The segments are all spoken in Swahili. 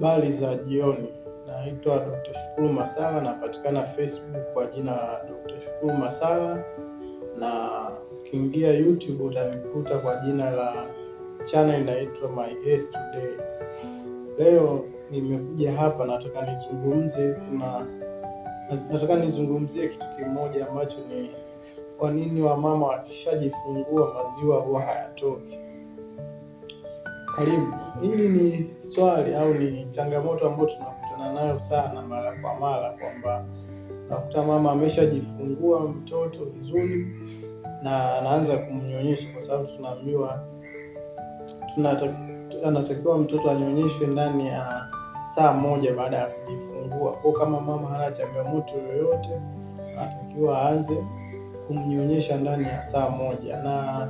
Habari za jioni, naitwa Dr. Shukuru Masala, napatikana Facebook kwa jina la Dr. Shukuru Masala, na ukiingia YouTube utanikuta kwa jina la channel inaitwa My Health Today. Leo nimekuja hapa, nataka nizungumzie kitu kimoja ambacho ni kwa nini wamama wakishajifungua maziwa huwa hayatoki. Karibu. Hili ni swali au ni changamoto ambayo tunakutana nayo sana mara kwa mara, kwamba nakuta mama ameshajifungua mtoto vizuri na anaanza kumnyonyesha, kwa sababu tunaambiwa anatakiwa mtoto anyonyeshwe ndani ya saa moja baada ya kujifungua. Kwa kama mama hana changamoto yoyote, anatakiwa aanze kumnyonyesha ndani ya saa moja na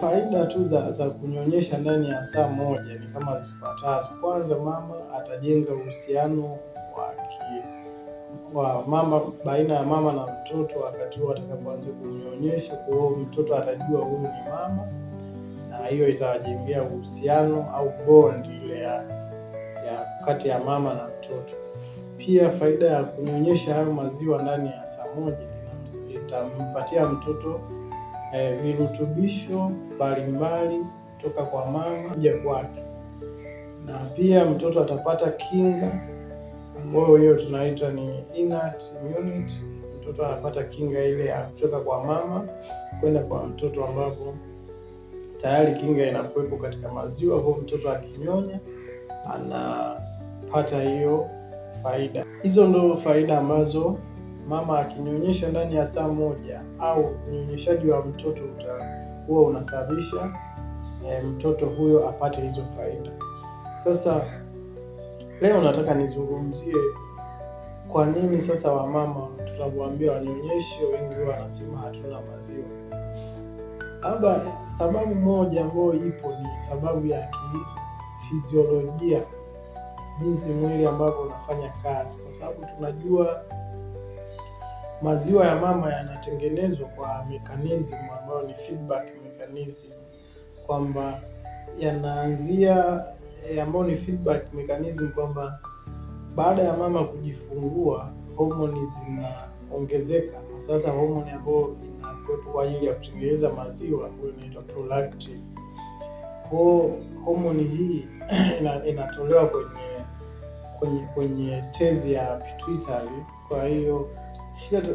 faida tu za kunyonyesha ndani ya saa moja ni kama zifuatazo. Kwanza, mama atajenga uhusiano wa mama baina ya mama na mtoto wakati huo atakapoanza kumnyonyesha. Kwa hiyo mtoto atajua huyu ni mama, na hiyo itawajengea uhusiano au bond ile ya kati ya mama na mtoto. Pia faida ya kunyonyesha hayo maziwa ndani ya saa moja itampatia mtoto virutubisho mbalimbali kutoka kwa mama kuja kwake, na pia mtoto atapata kinga ambayo hiyo tunaita ni innate immunity. Mtoto anapata kinga ile ya kutoka kwa mama kwenda kwa mtoto, ambapo tayari kinga inakuwepo katika maziwa, kwa mtoto akinyonya anapata hiyo faida. Hizo ndio faida ambazo mama akinyonyesha ndani ya saa moja au unyonyeshaji wa mtoto utakuwa unasababisha mtoto huyo apate hizo faida. Sasa leo nataka nizungumzie kwa nini sasa wamama tunapoambia wanyonyeshe wengi wanasema hatuna maziwa. Labda sababu moja ambayo ipo ni sababu ya kifiziolojia, jinsi mwili ambavyo unafanya kazi, kwa sababu tunajua maziwa ya mama yanatengenezwa kwa mechanism ambayo ni feedback mechanism, kwamba yanaanzia ambayo ni feedback mechanism kwamba baada ya mama kujifungua homoni zinaongezeka. Sasa homoni ambayo inakuwepo kwa ajili ya kutengeneza maziwa ambayo inaitwa prolactin. Kwa homoni hii inatolewa kwenye tezi ya pituitary. Kwa hiyo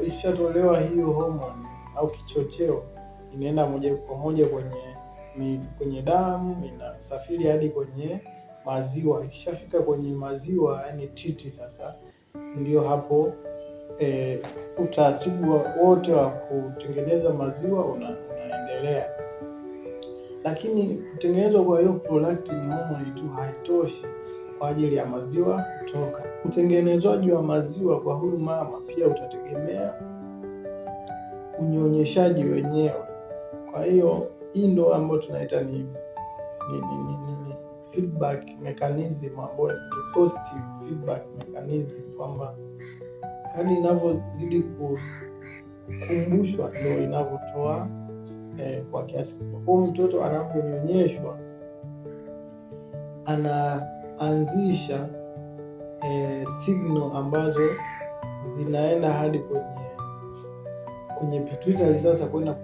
ikishatolewa hiyo homoni au kichocheo, inaenda moja kwa moja kwenye damu, inasafiri hadi kwenye maziwa. Ikishafika kwenye maziwa, yani titi, sasa ndio hapo utaratibu wote wa kutengeneza maziwa unaendelea. Lakini kutengenezwa kwa hiyo prolactin hormone tu haitoshi kwa ajili ya maziwa kutoka. Utengenezwaji wa maziwa kwa huyu mama pia utategemea unyonyeshaji wenyewe. Kwa hiyo hii ndo ambayo tunaita ni feedback mechanism ambayo ni positive feedback mechanism, kwamba kadri inavyozidi kukumbushwa ndio inavyotoa kwa kiasi kikubwa. Kwa mtoto anaponyonyeshwa anaanzisha signal ambazo zinaenda hadi kwenye pituitary sasa kwenda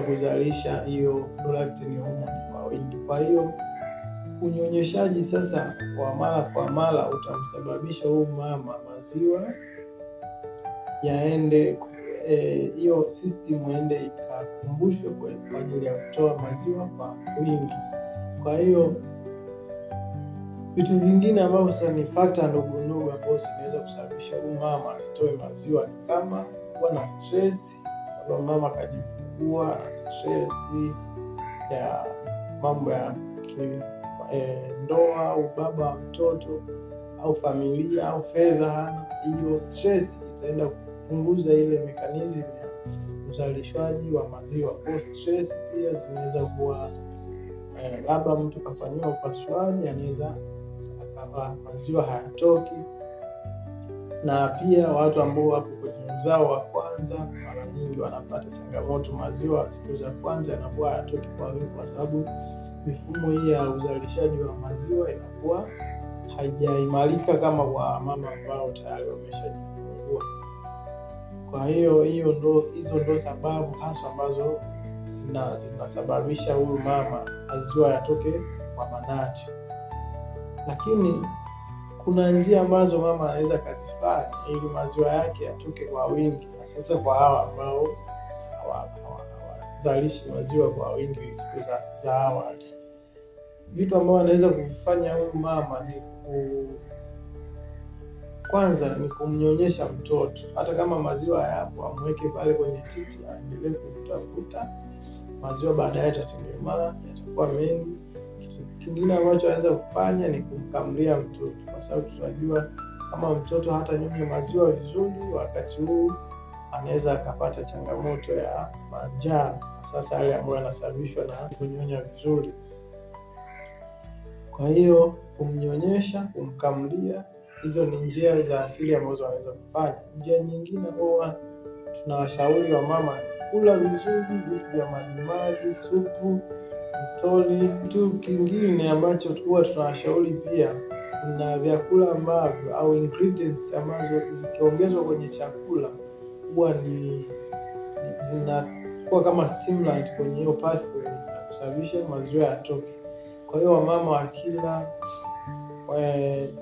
kuzalisha hiyo prolactin hormone kwa wingi. Kwa hiyo unyonyeshaji sasa wa mara kwa mara utamsababisha huyu mama maziwa yaende hiyo system ende ikakumbushwe kwa ajili ya kutoa maziwa kwa wingi. Kwa hiyo vitu vingine ambavyo sasa ni factor ndogo ndogo ambazo zinaweza kusababisha huyu mama asitoe maziwa ni kama kuwa na stress, labda mama akajifungua na stress ya mambo ya ndoa au baba wa mtoto au familia au fedha hana. Hiyo stress itaenda kupunguza ile mechanism ya uzalishwaji wa maziwa. Kwa stress pia zinaweza kuwa labda mtu kafanyiwa upasuaji, anaweza akawa maziwa hayatoki. Na pia watu ambao wapo kwenye uzao wa kwanza mara nyingi wanapata changamoto, maziwa siku za kwanza yanakuwa hayatoki kwa wingi, kwa sababu Mifumo hii ya uzalishaji wa maziwa inakuwa haijaimarika kama kwa mama ambao tayari wameshajifungua. Kwa hiyo hizo ndo sababu haswa ambazo zinasababisha huyu mama maziwa yatoke kwa manati. Lakini kuna njia ambazo mama anaweza akazifanya ili maziwa yake yatoke kwa wingi, na sasa kwa hawa ambao hawazalishi maziwa kwa wingi siku za awali. Vitu ambavyo anaweza kuvifanya huyu mama ni kwanza ni kumnyonyesha mtoto, hata kama maziwa hayapo, amweke pale kwenye titi, aendelee kuvutavuta maziwa, baadaye yatatengemaa, yatakuwa mengi. Kitu kingine ambacho anaweza kufanya ni kumkamulia mtoto, kwa sababu tunajua kama mtoto hata nyonya maziwa vizuri, wakati huu anaweza akapata changamoto ya manjano, sasa yale ambayo yanasababishwa na kunyonya vizuri. Kwa hiyo kumnyonyesha, kumkamulia, hizo ni njia za asili ambazo wanaweza kufanya. Njia nyingine huwa tunawashauri wamama kula vizuri, vitu vya majimaji, supu, mtoli. Kitu kingine ambacho huwa tunawashauri pia, kuna vyakula ambavyo au ingredients ambazo zikiongezwa kwenye chakula huwa ni zinakuwa kama stimulant kwenye hiyo pathway na kusababisha maziwa yatoke. Kwa hiyo wamama wakila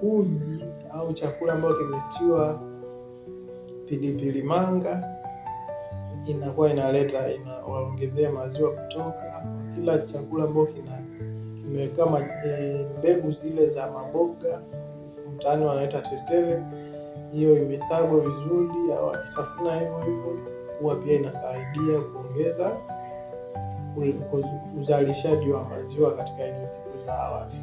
uji au chakula ambacho kimetiwa pilipili manga inakuwa inaleta inawaongezea maziwa kutoka. Kila chakula ambacho kimewekewa mbegu zile za maboga, mtaani wanaita tetele, hiyo imesagwa vizuri au akitafuna hivyo hivyo, huwa pia inasaidia kuongeza uzalishaji wa maziwa katika hizi siku za awali.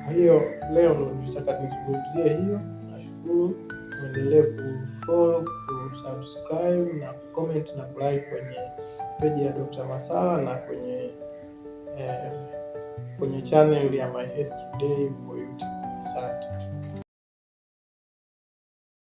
Kwa hiyo leo ndo nilitaka nizungumzie hiyo. Nashukuru, muendelee kufollow, kusubscribe na kucomment na kulike kwenye page ya Dr. Masala na kwenye channel ya My Health Today kwa YouTube. Asante.